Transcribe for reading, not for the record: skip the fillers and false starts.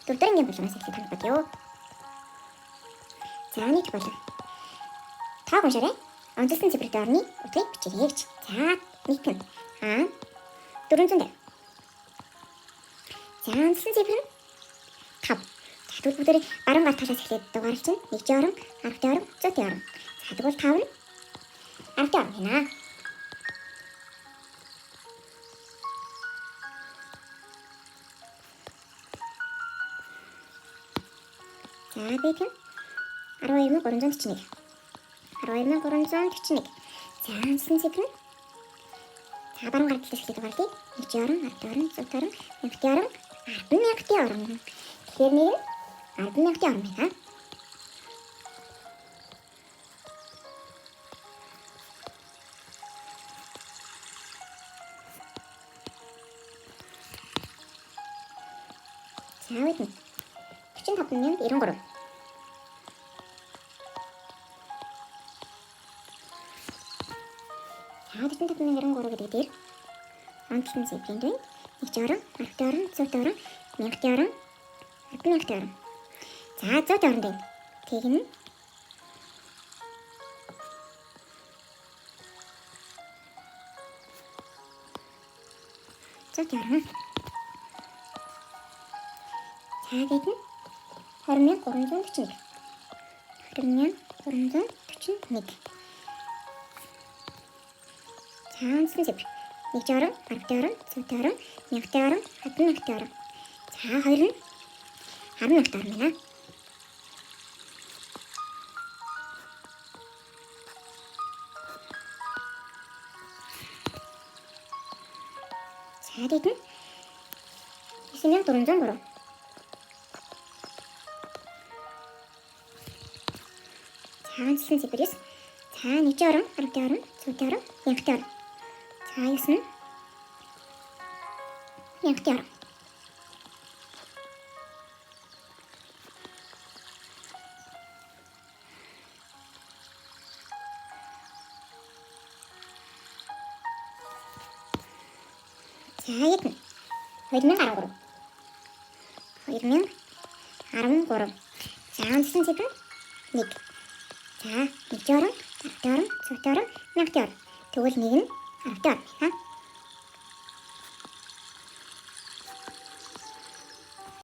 Дөрөвдүгээр ангийн болоноос эхлээд танилцдаг юу. За нэг болов. Тоог уншаарай. Онцлсон цифртэй орны утгыг бичээрэй гэж. За нэг нь А 450. За онцлсон цифр нь 5. За тэгвэл бүгдээрээ баруун гар талаас эхлээд дугаарлал чинь 1 орон, 10 орон, 100 орон. За тэгвэл 5 нь 10 орон байна. За бид нь 12341. 12341. За онцлсон цифр нь за баруун гар талаас эхлээд дугаарлая. 1 орон, 10 орон, 100 орон, 1000 орон, 100000 орон. Тэгэхээр нэг нь 100000 орон байна. За үед нь 45093. За 45093 гэдэг дээр онцлон цифрийн дүн 1 орон, 10 орон, 100 орон, 1000 орон, 100000 орон. За 100 орон байна. Тэг нь зуут орон. За гээд нь 20341. 20341. За онцлон цифр. 1 орон, 10 орон, 100 орон, 1000 орон, 100000 орон. За хоёр нь 100000 орон байна. За тэгээд нь 9403. За онцлон цифр 9. За 1 орон, 10 орон, 100 орон, 1000 орон. За 9 нь 1000 орон. За яг нь 2013. 2013. За онцлон цифр нь 1. За 1 орон, 10 орон, 100 орон, 1000 орон. Тэгвэл нэг нь 10 орон.